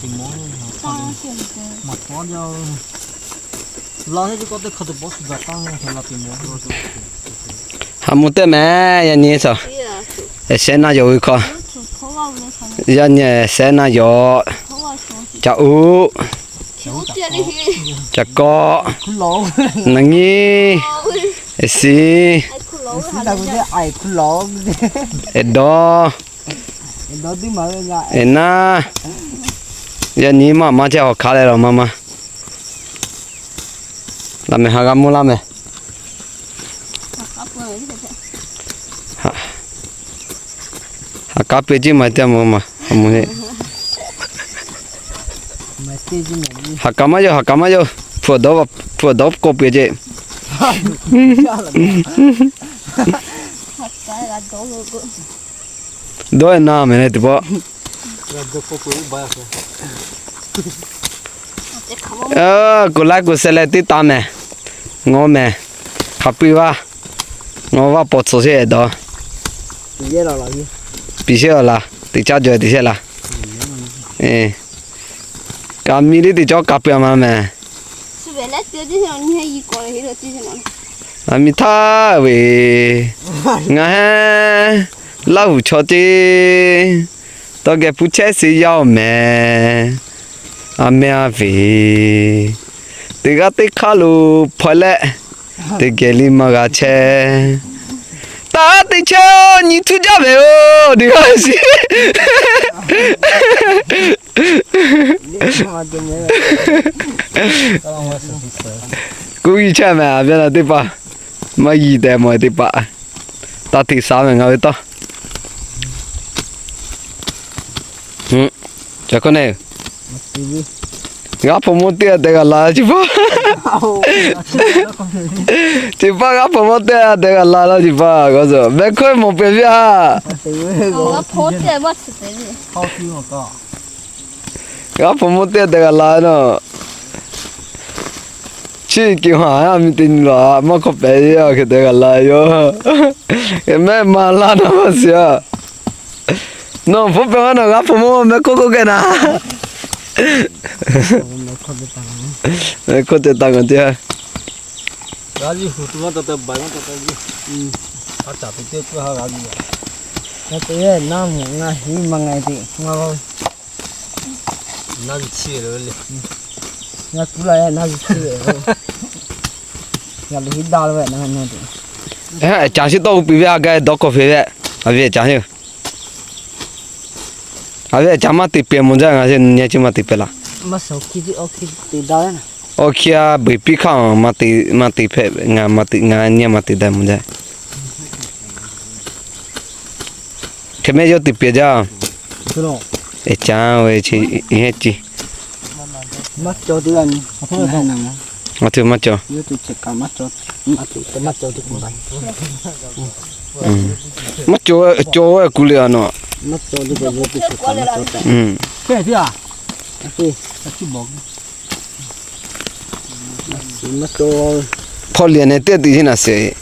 Haꞈ mvuh teˇ meh yaꞈ nyi suh. Shehˉ naˇ yawˬ ve hkawˇ. Yaꞈ nyi shehˉ naˇ yawˬ. Caꞈ uˉ. Caꞈ kawˆ. Naˍ nyi. Eˍ siˍ. Eˍ dawˇ. Eˍ naˇ. Yaꞈ nyi maˇ maˇ chehˇ hawˬ hk'aˉ leh lawˬ maˇ maˇ. Laˬ mehˍ, ha g'a mvuh laˇ mehˍ. Haꞈ k'aˉ peuˬ ceˇ maˬ teˇ maˬ maˬ. Haꞈ k'aˉ maˇ yawˇ, haꞈ k'aˉ maˇ yawˇ. Hpu awˬ dawˇ, hpu awˬ dawˇ k'oˆ peuˬ ceˇ. Dawˇ e na mehˍ leh teˇ pawˆ. Kuˬ laiˉ kuˬ seh leh teˇ taˍ mehˍ. Ngawˬ mehˍ. Hk'aˬ pui vaˇ. Ngawˬ vaˇ pawˍ tcuhˍ sheˍ dawˇ. Piˍ sheˍ awˬ laˬ. Teˇ caˉ jawˬ teˇ shehˆ laˬ. Kaꞈ miˬ liˇ teˇ cawˇ kaꞈ peuˬ a ma mehˍ. A miˬ htaˇ ve, ngaˬ heˉ Laˇ huˍ chaw ceˇ, tawˇ geh puˇ chehˇ sheˍ yaˇ oˬ mehˍ. A mehˇ a ve, teˇ g'aˇ teˇ hk'aˇ lo hpaw leh, teˇ geh liˇ maˇ g'a chehˇ. Taˇ teˇ chehˇ nyi htuˇ jaˇ mehˍ oˬ, teˇ g'aˇ shiˍ. Kuˇ yiˇ chehˇ mehˍ, a ve na teˇ hpaˍ, maˇ yiˇ tehꞈ mawˬ teˇ hpaˍ, taˇ hteꞈ shaˍ mehˍ ngaˬ ve tawˇ. Ca hkawˇ ne, g'aˇ hpaw mawˇ teˇ g'aˇ dehꞈ g'a la ceˇ paˆ. Ceˇ paˆ g'aˇ hpaw mawˇ teˇ g'aˇ dehꞈ g'a la laˇ ceˇ paˆ. Mehˆ hkawˇ mawˬ pehˍ ve a. G'aˇ hpaw mawˇ teˇ g'aˇ dehꞈ g'a la nawˬ. Chi ke ha a miˬ teˇ nyi la maˇ hk'awꞈ pehˍ ve a hk'e dehꞈ g'a la yoˬ. Mehˆ ma laˇ nawˬ shiˍ a. Nawˬ hpawˇ pehˍ maˇ nawˬ g'aˇ hpaw mawˇ mehˆ hkawˇ k'oˆ kehˬ na. Mehˆ hkawˇ te taˍ ngaˬ teˇ ha. Ngaˬ kuˬ la, ngaˬ hui chi ve, ngaˬ liꞈ hiˉ daˇ lo ve na na te. Caˍ shiˉ tawˇ u piˍ ve a gaˇ dawˇ kawꞈ hpeꞈ ve, a ve caˍ shiˉ. A ve caˍ maˇ te pehˍ mawˬ jaˇ, ngaˬ nyi chi maˇ te pehˍ laˬ. Awˬ hkiˇ a beˬ piˇ hk'aˇ maˇ te hpehꞈ, ngaˬ nyi maˇ te daꞈ mawˬ jaˇ. Hk'e mehˆ yawˇ te pehˍ jaˇ. Eˍ caˍ ve chi heˆ ce. Maˇ cawˬ. Maˇ cawˬ, cawˬ ve kuˬ liꞈ a nawˬ. Hpawˇ liꞈ neh teˇ tiꞈ heˆ naˬ sheˍ.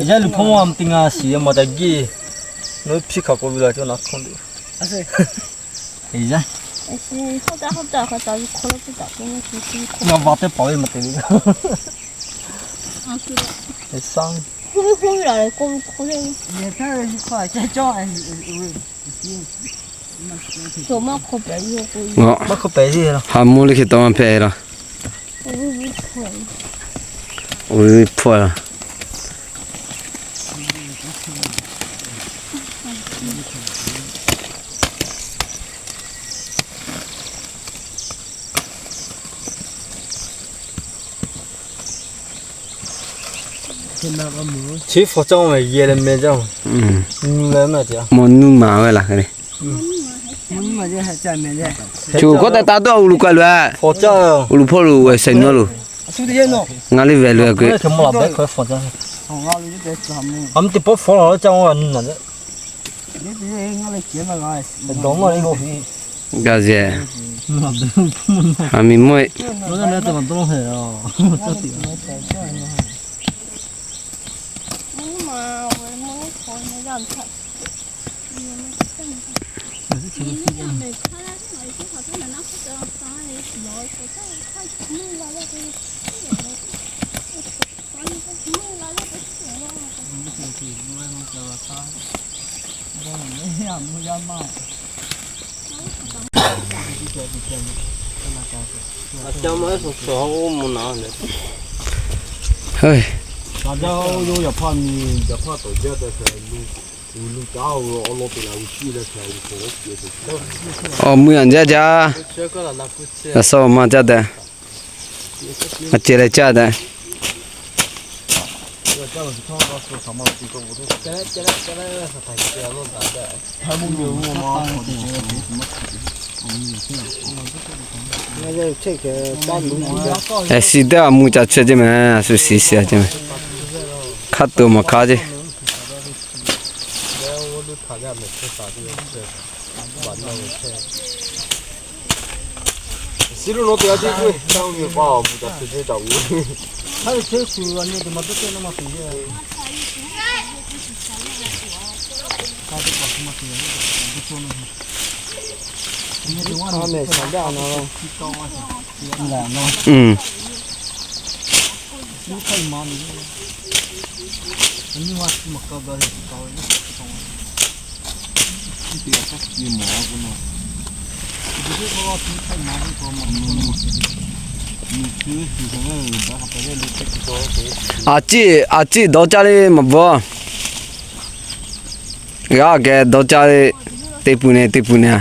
Yaˇ luˬ hpawˇ mawˇ a ma te ngaˬ shiˍ mawˬ taꞈ geˇ. Nawˬ hui hpiˇ hk'aˬ k'oˆ ve la cawˇ na hkawˇ teꞈ. Ngaˬ va teˇ paˍ ve maˇ te le. Haꞈ mvuh liˇ hk'e tawˇ maˇ hpehꞈ laˇ. Oˇ ve hpawˇ a. Chi hpaw caˇ ve yehˬ leh meh jaˇ. Mawˬ nuˇ maˍ ve laˬ hk'e le. Cuˬ k'oˆ taˍ taˍ tuˬ a, uˬ luˬ k'ai loˬ a. Uˬ luˬ hpawˇ loˬ, wehˬ shehˍ nyi loˬ. Ngaˬ liˇ vehˬ loˬ a k'o. Gaˬ zeˬ. A miˬ mawˇ e. Awˬ mui awˬ jaˇ jaˇ. Yaꞈ sawˉ awˬ ma jaˇ deh. A ceh leh caˇ deh. Eˬ, shiˍ teˇ g'aˇ mui ca chehˇ ceˇ mehˍ, a shu shiˍ shiˍ ceˇ mehˍ. Hk'a tuˬ maˬ hk'a ceˇ. A ciˉ, a ciˉ dawˇ caˇ le maˬ bvuhꞈ. G'a geh dawˇ caˇ le, te pui ne, te pui ne.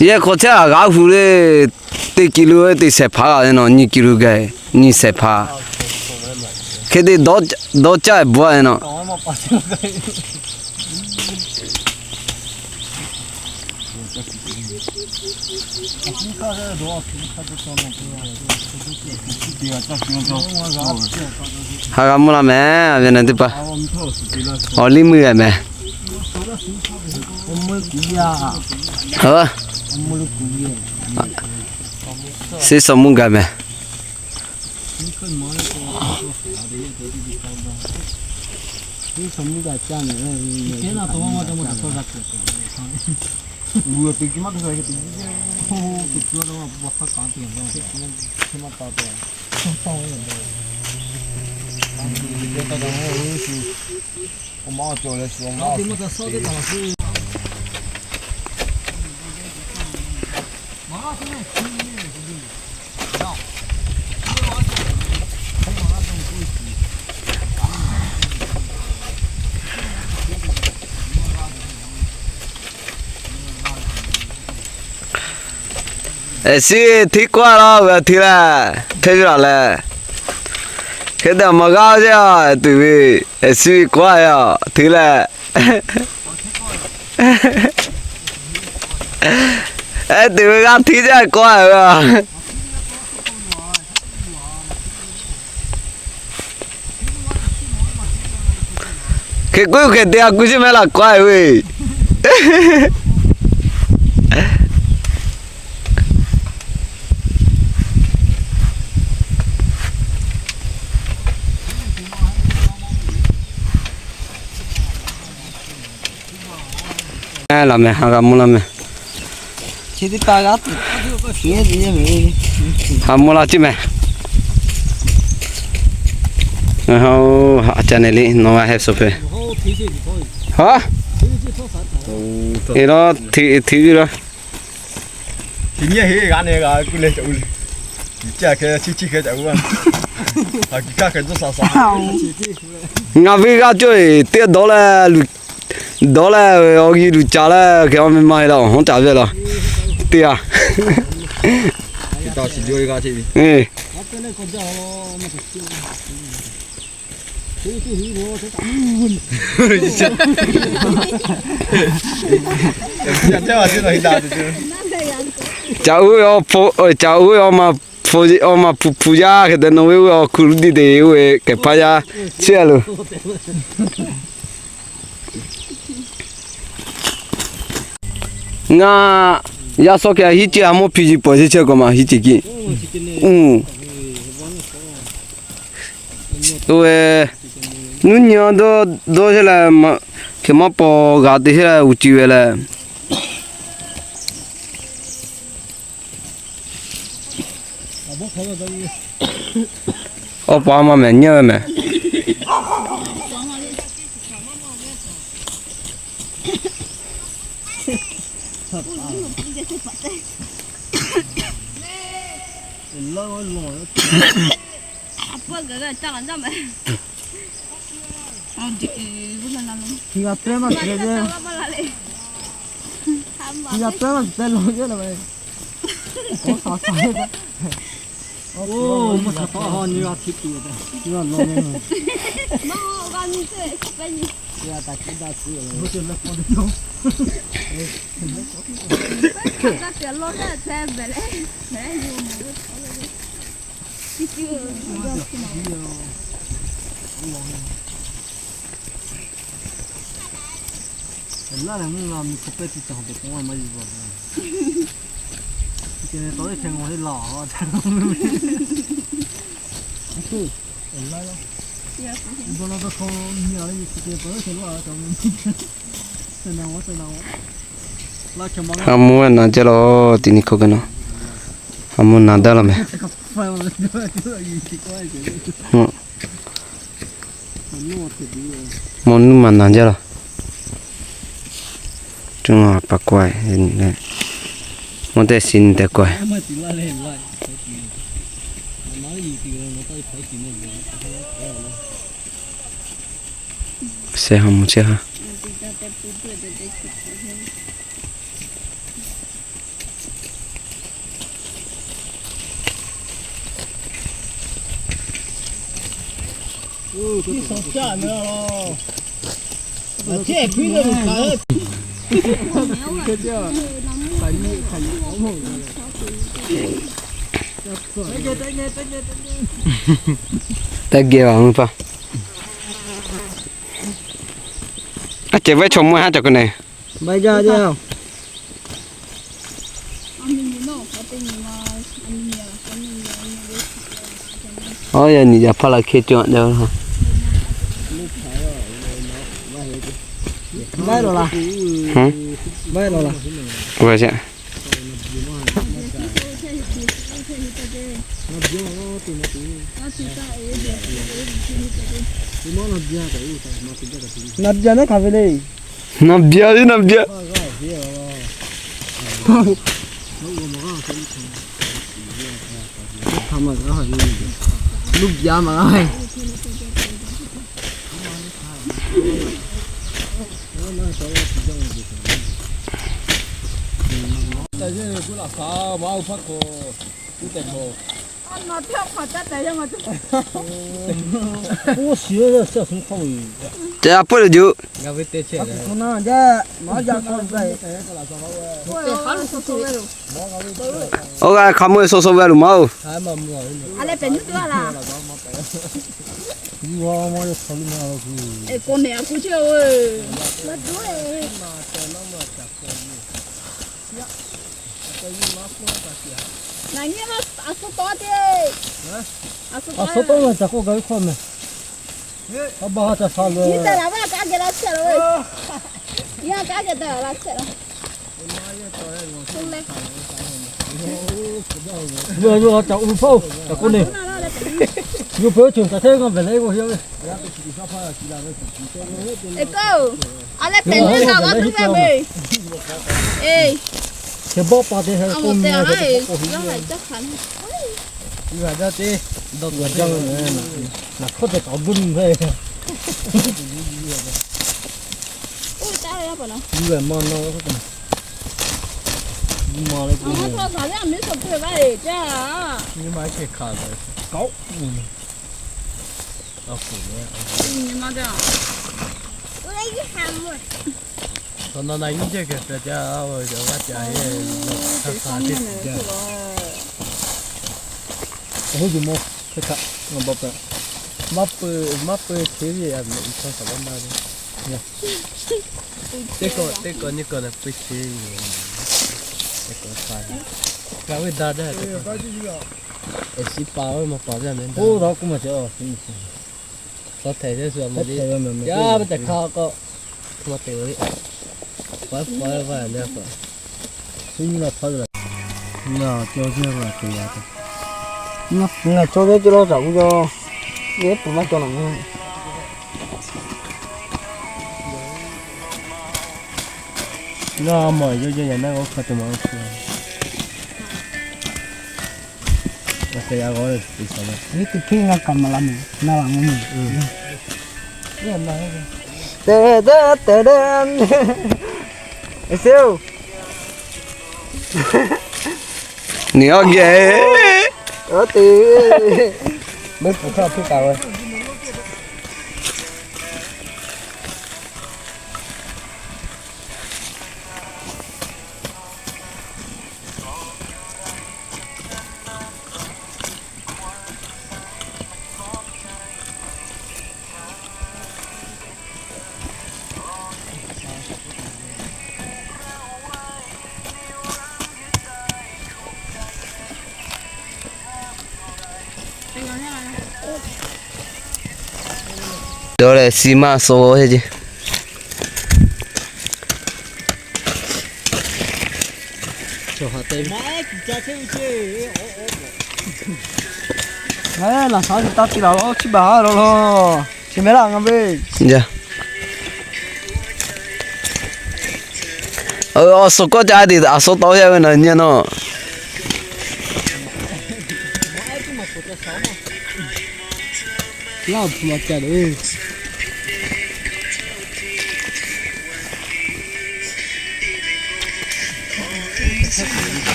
Yehˇ hk'aw chehˇ a g'a hu le, teˇ kilo teˇ shehˍ hpaˇ g'a le nawˬ, nyiˇ kilo geh, nyiˇ shehˍ hpaˇ. Hk'e te dawˇ caˇ bvuhꞈ le nawˬ. Ha g'a mvuhˇ la mehˍ, a ve na teˇ hpaˍ. Awˬ liˇ meuˇ g'a mehˍ. Seˉ shawˍ mvuhˇ gaˬ mehˍ. Eˬ, shiˉ hteˇ kawˆ la ve hteˇ leh, hteˇ ve laˬ leh, hk'e te maˬ g'aˇ ve a tuˬ ve, eˬ, shiˉ ve kawˆ a hteˇ leh, eˬ, tuˬ ve g'aˇ hteˇ jaˇ kawˆ a ve a. Hk'e k'oˆ hk'e te a kuˬ shiˉ mehˍ laˬ kawˆ a ve. Laˬ mehˍ, ha g'a mvuhˇ la mehˍ. Ha mvuhˇ la ceˇ mehˍ. A ca ne le nawˬ g'a heh suh hpehꞈ. Ha, e la, hteˇ ve la. Ngaˬ ve g'aˇ cawˇ e teˇ dawˇ leh, dawˇ leh, awˬ g'uiˬ luˬ caˍ leh, hk'e awˬ meh ma e la awˬ hawˉ caˍ ve laˬ. Teˇ a Caꞈ uˉ ve awˬ hpu, caꞈ uˉ ve awˬ ma hpu, awˬ ma hpu hpu yaˇ hk'e te nawˬ ve uˉ ve awˬ hkuˇ diˇ te uˉ ve kehˬ hpaˇ yaˇ chehˇ a loˬ. Ngaˬ yaˇ sawˉ hkeh hiˉ ceuˬ a mawˇ hpiˇ ji pawˍ chehˇ chehˇ k'awꞈ maˬ hiˉ ceuˬ kiˇ. Uˉ, oˇ ve, nuˇ nyi a dawˇ dawˇ chehˇ leh, hk'e maˇ paw g'a te chehˇ leh uˉ ci ve leh. Awˬ pa maˇ mehˍ nyi ve mehˍ. Ha mvuhˇ naˍ jaˇ law, teˇ nyi hk'oˆ kaꞈ nawˬ. Ha mvuhˇ naˍ daˇ law mehˍ. Mawˇ nuˇ maˬ naˍ jaˇ law. Cuˇ a pa kawehˇ, mawˇ teˇ si nyi tehꞈ kawehˇ. Sheh ha mvuhˇ sheh ha. Teˇ geh a mvuhˇ hpaˇ. A cehˬ vaiˇ chaw mawˇ haˉ cawˬ k'o ne. Aˉ, yaˇ nyi yaꞈ hpaˇ la hk'e cawˬ a jaˇ. Vaiˇ lawˬ laˬ. Vaiˇ lawˬ laˬ. Naˍ biaꞈ naˉ hkanˍ ve le. Naˍ biaꞈ le, naˍ biaꞈ. Luˇ biaꞈ maˬ g'a. Te a pawˆ le juˆ. Oˇ g'a hk'a meuˇ saw saw ve a loˬ maˇ oˬ. A suh tawˆ la caˬ k'oˆ gaˬ ve hkawˇ mehˬ. A ba ha ca sha lo. Yawˇ yawˇ ca u hpawˇ ca k'oˆ ne. Yawˇ peu cunˬ ca chehˇ ve k'o, vehˬ leh k'o yawˇ ve. Hk'e bawˆ pa te he k'oˆ meh. Naˬ hkawˇ te k'aoˍ duˇ mvuhˇ hpehˇ. Yuˬ ve maˇ na, yuˬ ma leh k'o, nyi ma hk'e hkanˍ kaꞈ kaoˆ. Taw na na nyi jehˇ kehˬ hpehꞈ ca, g'a ca he, hk'a hk'a teˇ tiꞈ jaˇ. Oˇ yuˬ mawˇ hk'e hkaꞈ ngaˬ bawˬ pehꞈ. Maˇ peu, maˇ peu che ve a, i hkawˇ kaꞈ maˇ na ve. Teˇ kawꞈ teˇ kawꞈ nyi kawꞈ leh peu che ve. Kaꞈ ve da da, e siˉ pa ve maˇ pa ve a meh. Oˇ, da k'oˆ maˇ cawˬ. Tawˇ htaiˍ ve shu a meh, yaˇ ve tehꞈ hk'a k'o, maˇ te ve le. Paˍ paˍ ve vaˇ le pa. Suh nyi la hpaˇ ve la. Ngaˬ cawˇ ve cawˇ ve cawˇ laˇ caꞈ k'oˆ yaˇ, yehˉ peuˬ maˇ cawˇ naˬ meh. Ngaˬ maˬ yawˇ yawˇ yaꞈ naˆ k'o hk'a te maˬ oˇ hk'e. Awˬ hk'e yaꞈ g'awˇ leh te shaˍ la. Yehˉ te hpeˇ ngaˬ kaꞈ maˍ la meh, na laˬ meh. Te te te te, e seˇ oˬ. Neˬ aˇ geh, a te, mehˉ pfuhˍ hk'aˇ hpuˇ taˍ ve. Dawˇ leh si maˇ so heˆ ce. Laꞈ shaˉ taˇ piˇ laˬ lo, chi baˬ lo lo, chi mehˉ laˇ ngaˬ ve. Awˬ suhˍ kawˆ ca a tiꞈ a suhˍ tawˆ yaˇ ve naˬ nyi nawˬ. Yehˬ yehˬ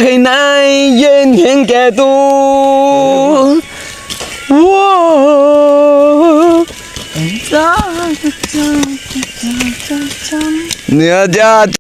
hk'e naˉ yehˬ nyi kehˬ tuˬ, neˬ a jaˇ